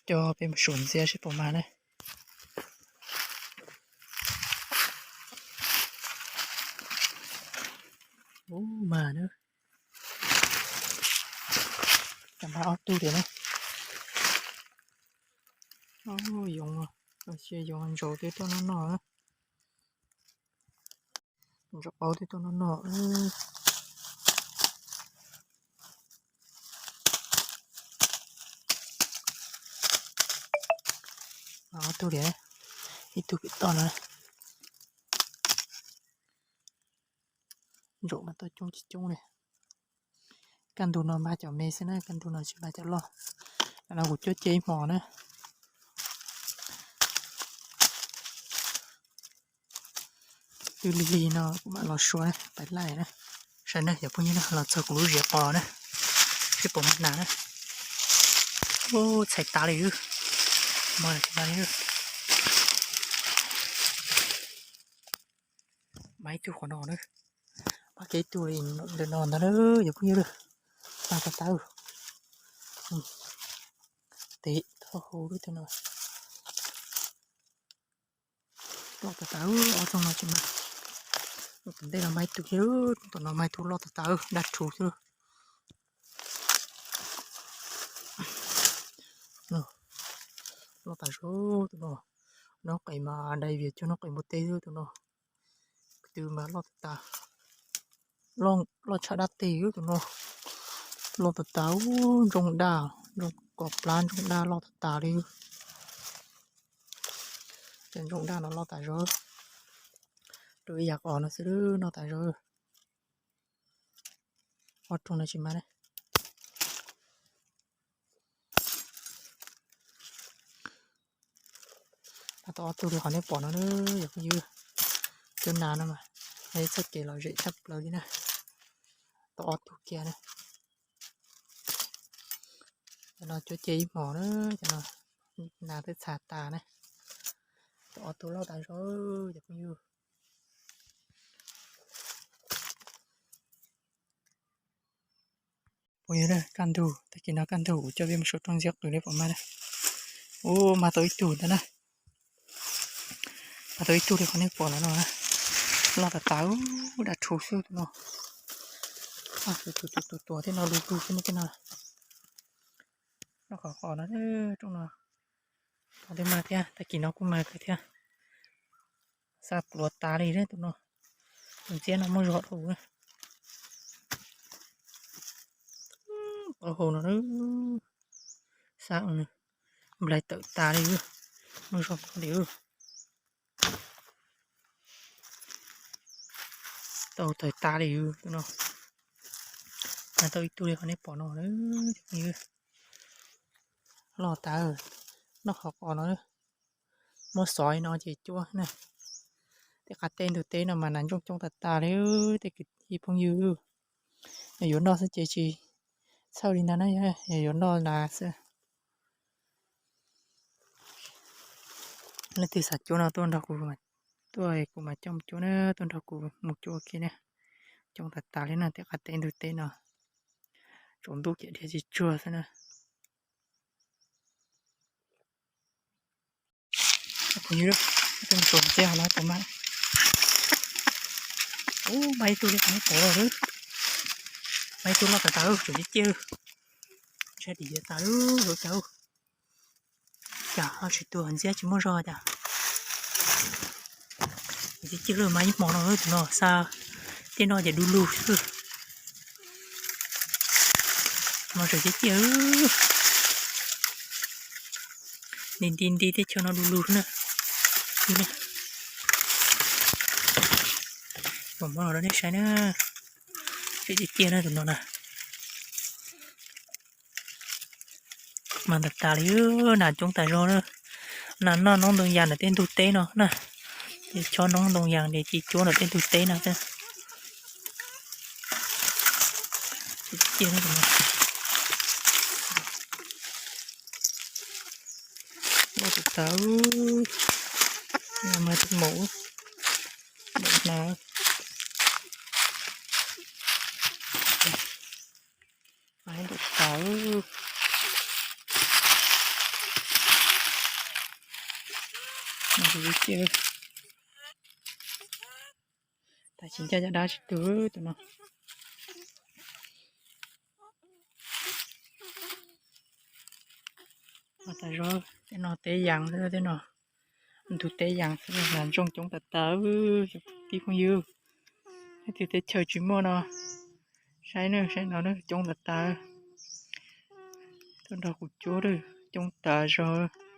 coj peb mus suav ntxiab seb puas mag na. Ub, mag na. Cov mag ob tug tiag na. Yoov, yoov ntsaus twb tuaj noj noj na. Ntsaus qaub twb tuaj noj noj. Ob tug tiag, ib tug pem toj na. Ntsaum mas toj coob tsis coob li. Kaj ntug no mag cov me xwb na, kaj ntug no tsis mag cov loj. No kuv cuab cia ib hmos na. Twb lig lig no kuv mam los suav pais laij na. Saib na cov phooj ywg na, los txog kuv lub ziav qos na, seb puas mag nas na. Ub, txhais tas li. Mag li. Mag ib tug qhov no na. Mag kiag ib tug li ntawm no ntag na cov phooj ywg. Mag tas tas. Tes thauj hau lub tus no. Loj tas tas, ob tug no tsis mag. Tom ntej no mag ib tug thiab, tom no mag ib tug loj tas tas, daj rhuv xwb. Loj tas zog tus no. Noj qes mas dai vias cuag noj qes npua teb xwb tus no. Tus twg mas loj tas tas, loj tshaj dab teg tus no. Loj tas tas, ntsoog daj, ntsoog kom plab ntsoog daj loj tas tas li. Cov ntsoog daj no loj tas zog. Rau ib yam qos no xwb noj tas zog. Ob rooj no tsis mag na. Tau ob tug li qhov nej pom no na, yog phooj ywg. Cov nas no mas, txoj kev lom zem tshaj plaws li na. Tau ob tug kiag na. Cov no cuab cia ib hmos na, cov no nas twb txha tas na. Tau ob tug loj tas zog, yog phooj ywg. Phooj ywg na, kaj ntug, tag kis no kaj ntug kuv coj peb mus suav rooj ntxiab qws li pom mas na. Ub, mag tau ib tug ntag na. Mag tau ib tug li qhov nej pom no no. Loj tas tas, daj rhuv xwb tus no. Tus tus tus tuav thiab no lug lug xwb ne thiab no. Noj qhov qos no, rooj no. Qhov twb mag thiab, tag kis no kuj mag kawg thiab. Xa pluav tas li tus no. Tus ntxiab no muaj zog dhau na. Qhov hauv no, xa nplai tawm tas li, muaj zog li. Tau tawm tas li tus no. Mag tau ib tug li qhov nej pom no. Loj tas, noj qhov qos no. Muab xov li no ces cuab na. Tej qab teb ntug teb no mas nas ntsooj coob tas tas li, tej kwv tij phooj ywg. Yog yuav noj xwb ces tsis txhawj li ntag na, yog yuav noj nas xwb. Leej twg xav cuab no tuaj nrog kuv, tuaj kuv mam coj mus cuab na, tuaj nrog kuv mus cuab ua ke na. Coob tas tas li na, tej qab teb ntug teb no. Tsaus ntuj ces dhia tsis tsuag xwb na. Kuv tus ntxiab no puas mag. Ub, mag ib tug li qhov nej pom no. Mag ib tug loj tas tas, tseem ciaj ciaj. Ntshai dim tas lub hauv cas. Cas ho tsis tuag, ntxiab tsis muaj zog cas. Ntxiab ciaj lawm, mag ib hmo no tus no xa tej no ces du lug xwb. Mas tseem ciaj ciaj. Nti nti nti teb chaws no du lug na. Mam muab los rau nej saib na. Tseem ciaj ciaj na tus no na. Mas tas tas li, nas coob tas zog na. Nas noj noob ntoo yas ntawm tej ntug teb no na. Ces chob noob ntoo yas ces cia cuab ntawm tej ntug teb no xwb. Loj tas tas, mas tus maum ntawm nas. Mas tus tas. no kuv cia. Tas tsis ncaj caj dab tsis tu tus no. Mas tas zog tej no teb yees xwb, tej no ntug teb yees xwb, nas ntsooj coob tas tas. Cov kwv tij phooj ywg, leej twg teb chaws tsis muaj no, saib na, saib no na, coob tas tas. Tuaj nrog kuv cuab, coob tas zog.